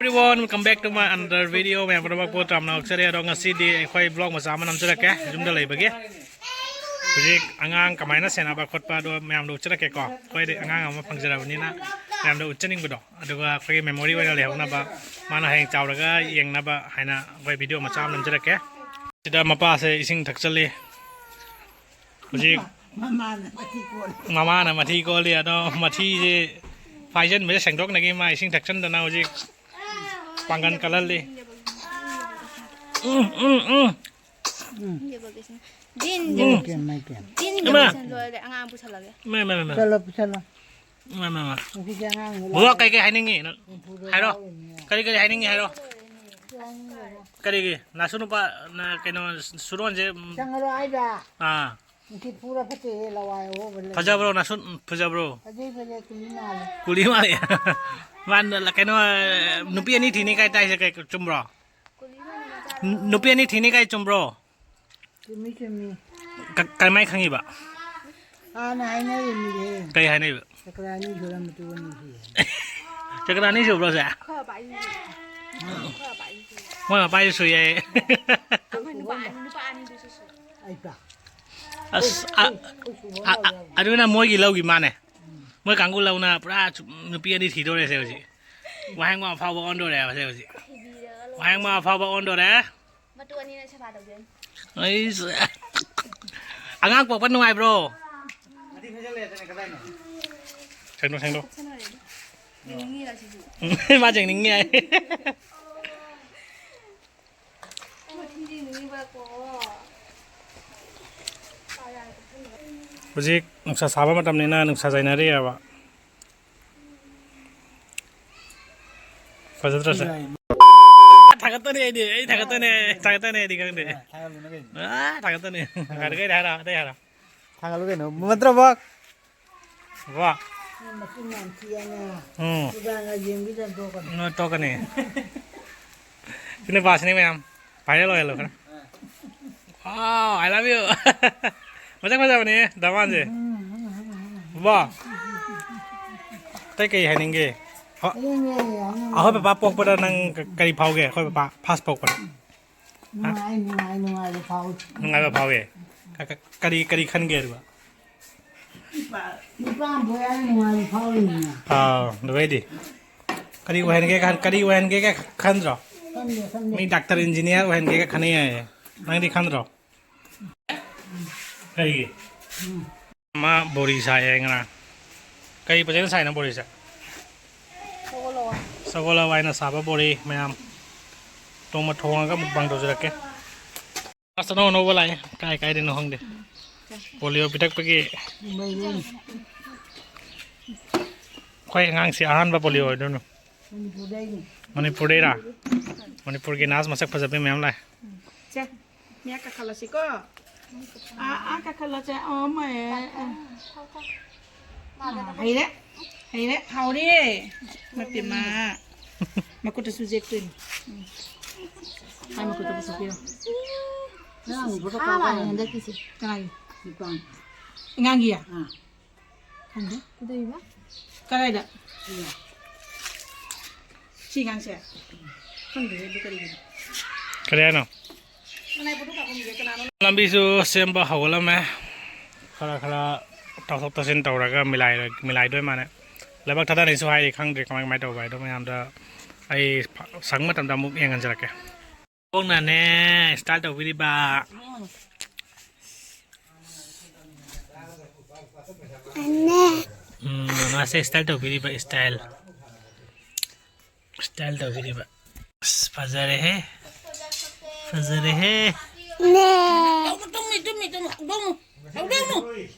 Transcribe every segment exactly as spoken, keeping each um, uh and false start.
Everyone, welcome back to my another video. ꯃꯌꯥꯝ ꯄꯨꯝꯅꯃꯛꯄꯨ ꯇꯔꯥꯝꯅ ꯑꯣꯛꯆꯔꯤ꯫ ꯑꯗꯣ ꯉꯁꯤꯗꯤ ꯑꯩꯈꯣꯏ vlog ꯃꯆꯥ ꯑꯃ ꯅꯝꯖꯔꯛꯀꯦ, ꯌꯨꯝꯗ ꯂꯩꯕꯒꯤ꯫ ꯍꯧꯖꯤꯛ ꯑꯉꯥꯡ ꯀꯃꯥꯏꯅ ꯁꯦꯟꯅꯕ ꯈꯣꯠꯄ ꯑꯗꯣ ꯃꯌꯥꯝꯗ ꯎꯠꯆꯔꯛꯀꯦꯀꯣ꯫ ꯑꯩꯈꯣꯏꯗꯤ ꯑꯉꯥꯡ ꯑꯃ ꯐꯪꯖꯔꯕꯅꯤꯅ ꯃꯌꯥꯝꯗ ꯎꯠꯆꯅꯤꯡꯕꯗꯣ, ꯑꯗꯨꯒ ꯑꯩꯈꯣꯏꯒꯤ memory ꯑꯣꯏꯅ ꯂꯩꯍꯧꯅꯕ, ꯃꯥꯅ ꯍꯌꯦꯡ ꯆꯥꯎꯔꯒ ꯌꯦꯡꯅꯕ ꯍꯥꯏꯅ ꯑꯩꯈꯣꯏ video ꯃꯆꯥ ꯑꯃ ꯅꯝꯖꯔꯛꯀꯦ꯫ ꯁꯤꯗ ꯃꯄꯥꯁꯦ ꯏꯁꯤꯡ ꯊꯛꯆꯜꯂꯤ꯫ ꯍꯧꯖꯤꯛ ꯃꯃꯥꯅ ꯃꯊꯤ ꯀꯣꯜꯂꯤ꯫ ꯃꯃꯥꯅ ꯃꯊꯤ ꯀꯣꯜꯂꯤ꯫ ꯑꯗꯣ ꯃꯊꯤꯁꯦ ꯐꯥꯏꯖꯟꯕꯁꯦ ꯁꯦꯡꯗꯣꯛꯅꯈꯤ꯫ ꯃꯥ ꯏꯁꯤꯡ ꯊꯛꯆꯟꯗꯅ ꯍꯧꯖꯤꯛ ꯄꯥꯡꯒꯟ ꯀꯜꯍꯜꯂꯤ꯫ ꯎꯝ, ꯎꯝ, ꯎꯝ꯫ ꯎꯝ꯫ ꯗꯤꯟ, ꯎꯝ꯫ ꯃꯥꯏ ꯄꯦꯝ, ꯃꯥꯏ ꯄꯦꯝ꯫ ꯗꯤꯟ ꯏꯃꯥ꯫ ꯂꯣꯏꯔꯦ, ꯑꯉꯥꯡ ꯄꯨꯁꯜꯂꯒꯦ꯫ ꯏꯃꯥ, ꯏꯃꯥ, ꯏꯃꯥ꯫ ꯄꯨꯁꯜꯂꯣ, ꯄꯨꯁꯜꯂꯣ꯫ ꯏꯃꯥ, ꯏꯃꯥ, ꯏꯃꯥ꯫ ꯉꯁꯤꯗꯤ ꯑꯉꯥꯡ ꯕꯕꯥ, ꯂꯥꯛꯑꯦ꯫ ꯀꯩ ꯀꯩ ꯍꯥꯏꯅꯤꯡꯉꯤ? ꯍꯨꯝꯐꯨꯗ ꯍꯥꯏꯔꯣ꯫ ꯌꯥꯎꯔꯤꯅꯦ꯫ ꯀꯔꯤ ꯀꯔꯤ ꯍꯥꯏꯅꯤꯡꯉꯤ ꯍꯥꯏꯔꯣ꯫ ꯀꯔꯤꯒꯤ? ꯅꯁꯨ ꯅꯨꯄꯥ, ꯅ-, ꯀꯩꯅꯣ, ꯁꯨꯔꯣꯟꯁꯦ, ꯎꯝ, ꯆꯪꯉꯔꯣ ꯍꯥꯏꯕ꯫ ꯑꯥ꯫ ꯅꯨꯡꯁꯤꯠ ꯐꯨꯔ ꯐꯠꯇꯦꯍꯦ, ꯂꯋꯥꯏ ꯑꯍꯣꯕ ꯂꯩ꯫ ꯐꯖꯕ꯭ꯔꯣ ꯅꯁꯨ? ꯎꯝ, ꯐꯖꯕ꯭ꯔꯣ? ꯐꯖꯩ, ꯐꯖꯩ, ꯀꯨꯂꯤ ꯃꯥꯜꯂꯦ꯫ ꯀꯨꯂꯤ ꯃꯥꯜꯂꯦ꯫ ꯃꯥ ꯅ-, ꯀꯩꯅꯣ, ꯅꯨꯄꯤ ꯑꯅꯤ ꯊꯤꯅꯤ ꯀꯥꯏ ꯇꯥꯏꯁꯦ, ꯀꯩ, ꯆꯨꯝꯕ꯭ꯔꯣ? ꯅꯨꯄꯤ ꯑꯅꯤ ꯊꯤꯅꯤ ꯀꯥꯏ ꯆꯨꯝꯕ꯭ꯔꯣ? ꯆꯨꯝꯃꯤ, ꯆꯨꯝꯃꯤ꯫ ꯀ-, ꯀꯃꯥꯏ ꯈꯪꯉꯤꯕ? ꯍꯥꯟꯅ ꯍꯥꯏꯅꯔꯤꯃꯤꯍꯦ꯫ ꯀꯩ ꯍꯥꯏꯅꯩꯕ? ꯆꯀ꯭ꯔꯥ ꯑꯅꯤ ꯁꯨꯔꯝꯕꯗꯨ ꯑꯅꯤ ꯁꯨꯏ ꯍꯥꯏ꯫ ꯆꯀ꯭ꯔꯥ ꯑꯅꯤ ꯁꯨꯕ꯭ꯔꯣ ꯁꯦ? ꯃꯣꯏ ꯃꯄꯥꯁꯨ ꯁꯨꯏ ꯍꯥꯏꯌꯦ꯫ ꯑꯩꯈꯣꯏ ꯅꯨꯄꯥ ꯑꯅꯤ, ꯅꯨꯄꯥ ꯑꯅꯤꯗꯨꯁꯨ ꯁꯨꯏ꯫ ꯑꯩ ꯄꯥ-, ꯑꯁ, ꯑ-, ꯑꯩꯈꯣꯏ ꯁꯨꯕ ꯑ-, ꯑ-, ꯂꯥꯎ ꯌꯥꯎꯗꯦ꯫ ꯑꯗꯨꯅ ꯃꯣꯏꯒꯤ ꯂꯧꯒꯤ ꯃꯥꯅꯦ꯫ ꯃꯣꯏ ꯀꯥꯡꯒꯨ ꯂꯧꯅ ꯄꯨꯔꯥ ꯆꯨ-, ꯅꯨꯄꯤ ꯑꯅꯤ ꯊꯤꯗꯣꯔꯦꯁꯦ ꯍꯧꯖꯤꯛ꯫ ꯋꯥꯍꯦꯡꯕꯝ ꯑꯐꯥꯎꯕ ꯑꯣꯟꯗꯣꯔꯦ ꯍꯥꯏꯕꯁꯦ ꯍꯧꯖꯤꯛ꯫ ꯋꯥꯍꯦꯡꯕꯝ ꯑꯐꯥꯎꯕ ꯑꯣꯟꯗꯣꯔꯦ꯫ ꯃꯇꯨ ꯑꯅꯤꯅ ꯁꯦꯕꯥ ꯇꯧꯗꯣꯏꯅꯤ꯫ ꯑꯩꯁ-, ꯑꯉꯥꯡ ꯄꯣꯛꯄ ꯅꯨꯡꯉꯥꯏꯕ꯭ꯔꯣ? ꯁꯦꯡꯗꯣꯛ, ꯁꯦꯡꯗꯣꯛ꯫ ꯌꯦꯡꯅꯤꯡꯉꯤꯔ ꯁꯤꯁꯨ? ꯃꯥ ꯌꯦꯡꯅꯤꯡꯉꯤ ꯍꯥꯏ꯫ ꯃꯊꯤꯗꯤ ꯌꯦꯡꯅꯤꯡꯉꯤꯕꯀꯣ꯫ ꯍꯧꯖꯤꯛ ꯅꯨꯡꯁꯥ ꯁꯥꯕ ꯃꯇꯝꯅꯤꯅ ꯅꯨꯡꯁꯥ ꯌꯥꯏꯅꯔꯤꯑꯕ꯫ ꯐꯖꯗ꯭ꯔꯁꯦ꯫ ꯊꯥꯒꯠꯇꯣꯏꯅꯦ ꯑꯩꯗꯤ, ꯑꯩ ꯊꯥꯒꯠꯇꯣꯏꯅꯦ, ꯊꯥꯒꯠꯇꯣꯏꯅꯦ ꯑꯩꯗꯤ ꯈꯪꯗꯦ꯫ ꯊꯥꯒꯠꯂꯨꯅꯨ ꯀꯩꯅꯣ꯫ ꯑꯥ, ꯊꯥꯒꯠꯇꯣꯏꯅꯦ꯫ ꯊꯥꯒꯠꯀꯦ ꯍꯥꯏꯔꯣ, ꯑꯇꯩ ꯍꯥꯏꯔꯣ꯫ ꯊꯥꯒꯠꯂꯨ ꯀꯩꯅꯣ꯫ ꯅꯠꯇ꯭ꯔꯣ ꯕꯣꯛ? ꯕꯣꯛ꯫ ꯃꯆꯤꯟ ꯌꯥꯝ ꯊꯤꯑꯅ꯫ ꯎꯝ꯫ ꯈꯨꯗꯥꯡꯒ ꯌꯦꯡꯕꯤꯗꯅ ꯇꯣꯛꯀꯅꯤ꯫ ꯅꯣꯏ ꯇꯣꯛꯀꯅꯤ꯫ ꯁꯤ ꯅꯨꯄꯥꯁꯤꯅꯦ ꯃꯌꯥꯝ꯫ Viral ꯑꯣꯏꯍꯜꯂꯣ ꯈꯔ꯫ Wow, I love you꯫ ꯃꯁꯛ ꯐꯖꯕꯅꯦ, ꯗꯃꯥꯟꯁꯦ꯫ ꯕꯣ꯫ ꯑꯇꯩ ꯀꯩ ꯍꯥꯏꯅꯤꯡꯒꯦ? ꯑ-, ꯑꯩꯈꯣꯏ ꯄꯄꯥ ꯄꯣꯛꯄꯗ ꯅꯪ ꯀ-, ꯀꯔꯤ ꯐꯥꯎꯒꯦ? ꯑꯩꯈꯣꯏ ꯄꯄꯥ ꯐꯥꯔꯁ ꯄꯣꯛꯄꯗ ꯅꯨꯡꯉꯥꯏ, ꯅꯨꯡꯉꯥꯏ, ꯅꯨꯡꯉꯥꯏꯕ ꯐꯥꯎꯏ꯫ ꯅꯨꯡꯉꯥꯏꯕ ꯐꯥꯎꯏ꯫ ꯀ-, ꯀ-, ꯀꯔꯤ, ꯀꯔꯤ ꯈꯟꯒꯦ ꯑꯗꯨꯒ? ꯅꯨꯄꯥ, ꯅꯨꯄꯥ ꯑꯃ ꯄꯣꯛꯑꯦ ꯍꯥꯏꯅ ꯅꯨꯡꯉꯥꯏꯕ ꯐꯥꯎꯔꯤꯅꯤꯅ꯫ ꯑꯥ, ꯑꯗꯨꯒꯩꯗꯤ ꯀꯔꯤ ꯑꯣꯏꯍꯟꯒꯦ ꯈꯟ-, ꯀꯔꯤ ꯑꯣꯏꯍꯟꯒꯦꯒ ꯈꯟꯗ꯭ꯔꯣ? ꯈꯟꯗꯦ, ꯈꯟꯗꯦ꯫ ꯃꯤ ꯗꯥꯛꯇꯔ, ꯏꯟꯖꯤꯅꯤꯌꯥꯔ ꯑꯣꯏꯍꯟꯒꯦꯒ ꯈꯟꯅꯩ ꯍꯥꯏꯌꯦ꯫ ꯅꯪꯗꯤ ꯈꯟꯗ꯭ꯔꯣ? ꯀꯩꯒꯤ? ꯎꯝ꯫ ꯃꯥ ꯕꯣꯔꯤ ꯁꯥꯏꯌꯦ ꯉꯔꯥꯡ꯫ ꯀꯩ ꯄꯣꯠꯆꯩꯅ ꯁꯥꯏꯅꯣ ꯕꯣꯔꯤꯁꯦ? ꯁꯒꯣꯜ ꯍꯋꯥꯏ꯫ ꯁꯒꯣꯜ ꯍꯋꯥꯏꯅ ꯁꯥꯕ ꯕꯣꯔꯤ ꯃꯌꯥꯝ꯫ ꯅꯣꯡꯃ ꯊꯣꯡꯉꯒ mukbang ꯇꯧꯖꯔꯛꯀꯦ꯫ ꯑꯁ, ꯑꯅꯧ ꯑꯅꯧꯕ ꯂꯥꯛꯑꯦ꯫ ꯀꯥꯏ ꯀꯥꯏꯗꯩꯅꯣ ꯈꯪꯗꯦ꯫ ꯄꯣꯂꯤꯑꯣ ꯄꯤꯊꯛꯄꯒꯤ꯫ ꯑꯩꯈꯣꯏ ꯑꯉꯥꯡꯁꯤ ꯑꯍꯥꯟꯕ ꯄꯣꯂꯤꯑꯣ ꯑꯣꯏꯗꯣꯏꯅꯣ꯫ ꯃꯅꯤꯄꯨꯔꯗꯩꯅꯤ꯫ ꯃꯅꯤꯄꯨꯔꯗꯩꯔꯥ? ꯃꯅꯤꯄꯨꯔꯒꯤ ꯅꯔꯁ ꯃꯁꯛ ꯐꯖꯕꯤ ꯃꯌꯥꯝ ꯂꯥꯛꯑꯦ꯫ ꯁꯦ, ꯃꯌꯥ ꯀꯥꯈꯠꯂꯁꯤꯀꯣ꯫ ꯑꯥ, ꯑꯥ, ꯀꯥꯈꯠꯂꯁꯦ꯫ ꯑꯣ, ꯃꯥꯏ, ꯑꯥ꯫ ꯍꯩꯔꯦ, ꯍꯩꯔꯦ, ꯍꯥꯎꯔꯦ꯫ ꯃꯄꯦꯝꯃ꯫ ꯃꯈꯨꯠꯇꯁꯨ ꯌꯦꯛꯇꯣꯏꯅꯤ꯫ ꯎꯝ꯫ ꯃꯥꯏ ꯃꯈꯨꯠꯇ ꯄꯨꯊꯣꯛꯄꯤꯔꯣ꯫ ꯉꯔꯥꯡ ꯐꯣꯇꯣ ꯀꯥꯞꯄ ꯍꯟꯗꯛꯀꯤꯁꯦ꯫ ꯀꯅꯥꯒꯤ? ꯅꯤꯄꯥꯟ꯫ ꯑꯉꯥꯡꯒꯤ? ꯑꯥ꯫ ꯈꯪꯗꯦ꯫ ꯀꯩꯗꯧꯔꯤꯕ? ꯀꯗꯥꯏꯗ? ꯁꯤꯒ꯫ ꯁꯤ ꯑꯉꯥꯡꯁꯦ? ꯈꯪꯗꯦ ꯑꯗꯨ ꯀꯔꯤꯒꯤꯅꯣ꯫ ꯀꯔꯤ ꯍꯥꯏꯅꯣ? ꯀꯅꯥꯏ ꯐꯣꯇꯣ ꯀꯥꯞꯄꯝꯒꯦ? ꯀꯅꯥꯅꯣ? ꯂꯝꯕꯤꯁꯨ ꯁꯦꯝꯕ ꯍꯧꯒꯠꯂꯝꯃꯦ꯫ ꯈꯔ ꯈꯔ ꯇꯥꯊꯣꯛ ꯇꯥꯁꯤꯟ ꯇꯧꯔꯒ ꯃꯤꯂꯥꯏ-, ꯃꯤꯂꯥꯏꯗꯣꯏ ꯃꯥꯅꯦ꯫ ꯂꯩꯕꯥꯛ ꯊꯥꯗꯅꯤꯁꯨ ꯍꯥꯏꯔꯤ, ꯈꯪꯗ꯭ꯔꯤ ꯀꯃꯥꯏ ꯀꯃꯥꯏ ꯇꯧꯕ ꯍꯥꯏꯗꯣ꯫ ꯃꯌꯥꯝꯗ ꯑꯩ ꯐ-, ꯁꯪꯕ ꯃꯇꯝꯗ ꯑꯃꯨꯛ ꯌꯦꯡꯍꯟꯖꯔꯛꯀꯦ꯫ ꯀꯣꯛꯅꯅꯦ style ꯇꯧꯕꯤꯔꯤꯕ꯫ ꯎꯝ, ꯃꯃꯥꯁꯦ style ꯇꯧꯕꯤꯔꯤꯕ, style꯫ Style ꯇꯧꯕꯤꯔꯤꯕ꯫ ꯑꯁ, ꯐꯖꯔꯦꯍꯦ꯫ ꯐꯖꯔꯦꯍꯦ꯫ ꯇꯨꯝꯃꯤ, ꯇꯨꯝꯃꯤ, ꯇꯨꯝꯃꯤ, ꯍꯧꯗꯣꯛꯅꯨ꯫ ꯍꯧꯗꯣꯛꯅꯨ꯫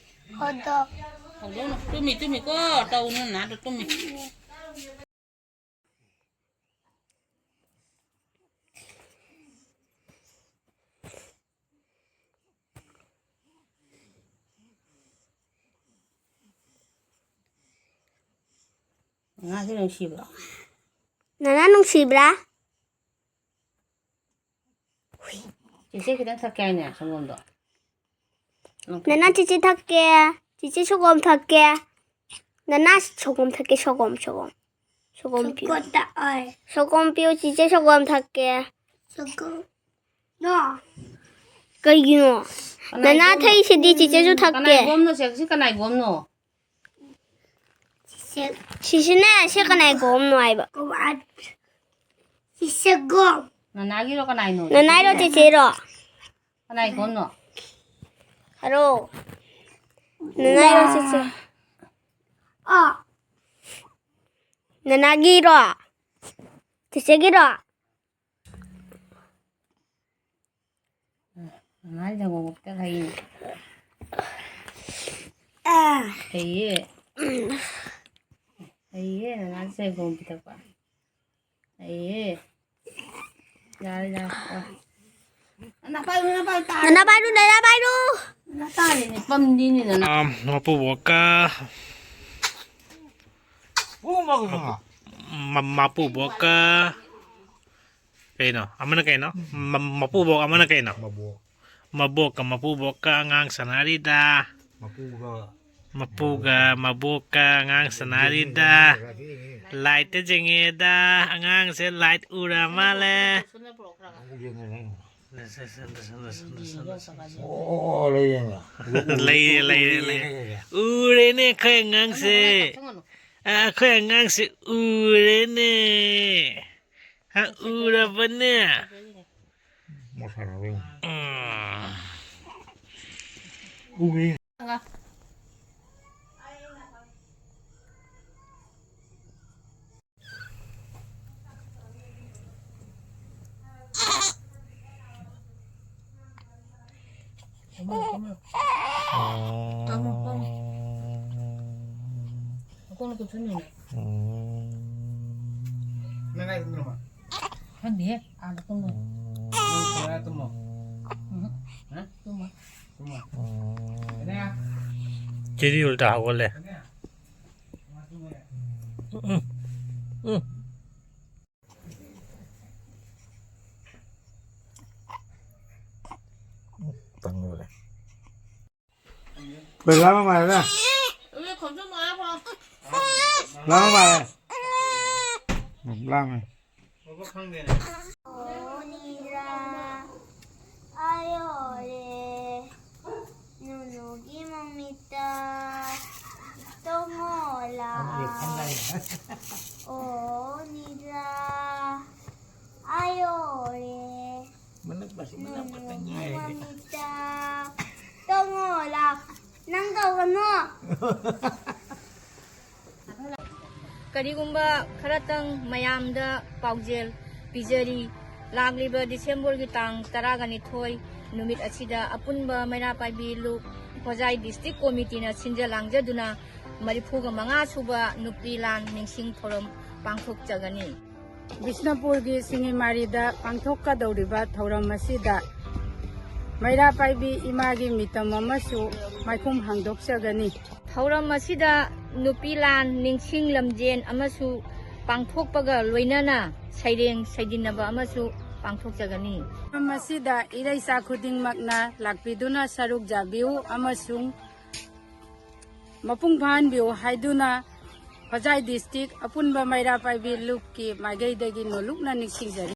ꯍꯧꯗꯣꯛ꯫ ꯍꯧꯗꯣꯛꯅꯨ꯫ ꯇꯨꯝꯃꯤ, ꯇꯨꯝꯃꯤꯀꯣ꯫ ꯇꯧꯅꯨ, ꯅꯥꯗꯣ ꯇꯨꯝꯃꯤ꯫ ꯑꯉꯥꯡꯁꯦ ꯅꯨꯡꯁꯤꯕ꯭ꯔꯣ? ꯅꯅꯥ ꯅꯨꯡꯁꯤꯕ꯭ꯔꯥ? ꯆꯦꯆꯦ ꯈꯤꯇꯪ ꯊꯛꯀꯦ ꯍꯥꯏꯅꯦ ꯁꯪꯒꯣꯝꯗꯣ꯫ ꯅꯅꯥ ꯆꯤꯆꯤ ꯊꯛꯀꯦ꯫ ꯆꯤꯆꯤ ꯁꯪꯒꯣꯝ ꯊꯛꯀꯦ꯫ ꯅꯅꯥ ꯁꯪꯒꯣꯝ ꯊꯛꯀꯦ, ꯁꯪꯒꯣꯝ, ꯁꯪꯒꯣꯝ꯫ ꯁꯪꯒꯣꯝ ꯄꯤꯌꯨ꯫ ꯁꯪꯒꯣꯝ ꯊꯛꯑꯣꯏ꯫ ꯁꯪꯒꯣꯝ ꯄꯤꯌꯨ, ꯆꯤꯆꯦ ꯁꯪꯒꯣꯝ ꯊꯛꯀꯦ꯫ ꯁꯪꯒꯣꯝ꯫ ꯅꯣ꯫ ꯀꯩꯒꯤꯅꯣ? ꯀꯅꯥꯏ ꯅꯅꯥ ꯒꯣꯝꯅꯣ? ꯊꯛꯏꯁꯤꯗꯤ ꯆꯤꯆꯦꯁꯨ ꯊꯛꯀꯦ꯫ ꯀꯅꯥꯏ ꯒꯣꯝꯅꯣ ꯁꯦ? ꯁꯤ ꯀꯅꯥꯏ ꯒꯣꯝꯅꯣ? ꯆꯤꯆꯦ꯫ ꯁꯤꯁꯤꯅꯦ, ꯁꯤ ꯀꯅꯥꯏ ꯒꯣꯝꯅꯣ ꯍꯥꯏꯕ? ꯒꯣꯝ꯫ ꯆꯤꯆꯦ ꯒꯣꯝ꯫ ꯅꯅꯥꯒꯤꯔꯣ ꯀꯅꯥꯏꯅꯣ? ꯅꯅꯥꯏꯔꯣ ꯆꯤꯆꯦꯔꯣ? ꯀꯅꯥꯏ ꯒꯣꯝꯅꯣ? ꯍꯥꯏꯔꯣ꯫ ꯅꯅꯥꯏꯔꯣ ꯆꯤꯆꯦ? ꯑꯥ꯫ ꯅꯅꯥꯒꯤꯔꯣ? ꯆꯤꯆꯦꯒꯤꯔꯣ? ꯅꯅꯥꯏ ꯁꯪꯒꯣꯝ ꯈꯛꯇ ꯍꯩꯅꯦ꯫ ꯍꯩꯌꯦ꯫ ꯍꯩꯌꯦ, ꯅꯅꯥꯏ ꯁꯪꯒꯣꯝ ꯄꯤꯊꯛꯄ꯫ ꯍꯩꯌꯦ꯫ ꯌꯥꯔꯦ, ꯌꯥꯔꯦ꯫ ꯅꯅꯥ ꯄꯥꯏꯔꯨ, ꯅꯅꯥ ꯄꯥꯏꯔꯨ, ꯇꯥꯔꯦ꯫ ꯅꯅꯥ ꯄꯥꯏꯔꯨ, ꯅꯅꯥ ꯄꯥꯏꯔꯨ꯫ ꯅꯅꯥ ꯇꯥꯔꯦꯅꯦ, ꯄꯝꯗꯤꯅꯤ ꯅꯅꯥ꯫ ꯑꯥ, ꯃꯄꯨꯕꯣꯛꯀ ꯃ-, ꯃꯄꯨꯕꯣꯛꯀ ꯀꯩꯅꯣ? ꯑꯃꯅ ꯀꯩꯅꯣ? ꯃ-, ꯃꯄꯨꯕꯣꯛ ꯑꯃꯅ ꯀꯩꯅꯣ? ꯃꯕꯣꯛ꯫ ꯃꯕꯣꯛꯀ ꯃꯄꯨꯕꯣꯛꯀ ꯑꯉꯥꯡ ꯁꯥꯟꯅꯔꯤꯗ꯫ ꯃꯄꯨꯒ ꯃꯄꯨꯒ ꯃꯕꯣꯛꯀ ꯑꯉꯥꯡ ꯁꯥꯟꯅꯔꯤꯗ꯫ ꯂꯥꯏꯠꯇ ꯌꯦꯡꯉꯦꯗ꯫ ꯑꯉꯥꯡꯁꯦ ꯂꯥꯏꯠ ꯎꯔ ꯃꯥꯜꯂꯦ꯫ ꯑꯣ, ꯂꯩꯌꯦ꯫ ꯂꯩꯔꯦ, ꯂꯩꯔꯦ, ꯂꯩꯔꯦ꯫ ꯎꯔꯦꯅꯦ ꯑꯩꯈꯣꯏ ꯑꯉꯥꯡꯁꯦ꯫ ꯑ, ꯑꯩꯈꯣꯏ ꯑꯉꯥꯡꯁꯦ ꯎꯔꯦꯅꯦ꯫ ꯍ, ꯎꯔꯕꯅꯦ꯫ ꯎꯝ꯫ ꯈꯪꯗꯦꯍꯦ, ꯑꯥꯗ ꯇꯨꯝꯃꯣ꯫ ꯅꯪ ꯀꯗꯥꯏꯗ ꯇꯨꯝꯃꯣ? ꯎꯝ꯫ ꯍꯥ? ꯇꯨꯝꯃꯣ꯫ ꯇꯨꯝꯃꯣ꯫ ꯀꯦꯔꯤ ꯎꯜꯇꯥ ꯍꯧꯒꯠꯂꯦ꯫ ꯎꯝ꯫ ꯎꯝ꯫ ꯇꯪꯕꯅꯦ꯫ ꯂꯥꯡꯕ ꯃꯥꯜꯂꯦꯗ꯫ ꯂꯥꯡꯕ ꯃꯥꯜꯂꯦ꯫ ꯎꯝ, ꯂꯥꯡꯉꯦ꯫ ꯑꯣ ꯅꯤꯔꯥ, ꯑꯌꯣꯔꯦ, ꯅꯨꯅꯨꯒꯤ ꯃꯃꯤꯠꯇ ꯇꯣꯉꯣꯂꯥ꯫ ꯑꯣ ꯅꯤꯔꯥ, ꯑꯌꯣꯔꯦ, ꯅꯨꯅꯨꯒꯤ ꯃꯃꯤꯠꯇ ꯇꯣꯉꯣꯂꯥ꯫ ꯅꯪ ꯇꯧꯒꯅꯣ꯫ ꯀꯔꯤꯒꯨꯝꯕ ꯈꯔꯇꯪ ꯃꯌꯥꯝꯗ ꯄꯥꯎꯖꯦꯜ ꯄꯤꯖꯔꯤ꯫ ꯂꯥꯛꯂꯤꯕ ꯗꯤꯁꯦꯝꯕꯔꯒꯤ ꯇꯥꯡ ꯇꯔꯥꯒ ꯅꯤꯊꯣꯏ ꯅꯨꯃꯤꯠ ꯑꯁꯤꯗ ꯑꯄꯨꯟꯕ ꯃꯩꯔꯥ ꯄꯥꯏꯕꯤ ꯂꯨꯞ ꯍꯣꯖꯥꯏ ꯗꯤꯁꯇ꯭ꯔꯤꯛ ꯀꯣꯃꯤꯇꯤꯅ ꯁꯤꯟꯖ ꯂꯥꯡꯖꯗꯨꯅ ꯃꯔꯤꯐꯨꯒ ꯃꯉꯥ ꯁꯨꯕ ꯅꯨꯄꯤ ꯂꯥꯟ ꯅꯤꯡꯁꯤꯡ ꯊꯧꯔꯝ ꯄꯥꯡꯊꯣꯛꯆꯒꯅꯤ꯫ ꯕꯤꯁꯅꯨꯄꯨꯔꯒꯤ ꯁꯤꯡꯉꯤꯃꯥꯔꯤꯗ ꯄꯥꯡꯊꯣꯛꯀꯗꯧꯔꯤꯕ ꯊꯧꯔꯝ ꯑꯁꯤꯗ ꯃꯩꯔꯥ ꯄꯥꯏꯕꯤ ꯏꯃꯥꯒꯤ ꯃꯤꯇꯝ ꯑꯃꯁꯨ ꯃꯥꯏꯈꯨꯝ ꯍꯥꯡꯗꯣꯛꯆꯒꯅꯤ꯫ ꯊꯧꯔꯝ ꯑꯁꯤꯗ ꯅꯨꯄꯤ ꯂꯥꯟ ꯅꯤꯡꯁꯤꯡ ꯂꯝꯖꯦꯟ ꯑꯃꯁꯨ ꯄꯥꯡꯊꯣꯛꯄꯒ ꯂꯣꯏꯅꯅ ꯁꯩꯔꯦꯡ ꯁꯩꯗꯤꯟꯅꯕ ꯑꯃꯁꯨ ꯄꯥꯡꯊꯣꯛꯆꯒꯅꯤ꯫ ꯊꯧꯔꯝ ꯑꯁꯤꯗ ꯏꯔꯩꯆꯥ ꯈꯨꯗꯤꯡꯃꯛꯅ ꯂꯥꯛꯄꯤꯗꯨꯅ ꯁꯔꯨꯛ ꯌꯥꯕꯤꯌꯨ ꯑꯃꯁꯨꯡ ꯃꯄꯨꯡ ꯐꯥꯍꯟꯕꯤꯌꯨ ꯍꯥꯏꯗꯨꯅ ꯍꯣꯖꯥꯏ ꯗꯤꯁꯇ꯭ꯔꯤꯛ ꯑꯄꯨꯟꯕ ꯃꯩꯔꯥ ꯄꯥꯏꯕꯤ ꯂꯨꯞꯀꯤ ꯃꯥꯏꯀꯩꯗꯒꯤ ꯅꯣꯜꯂꯨꯛꯅ ꯅꯤꯡꯁꯤꯡꯖꯔꯤ꯫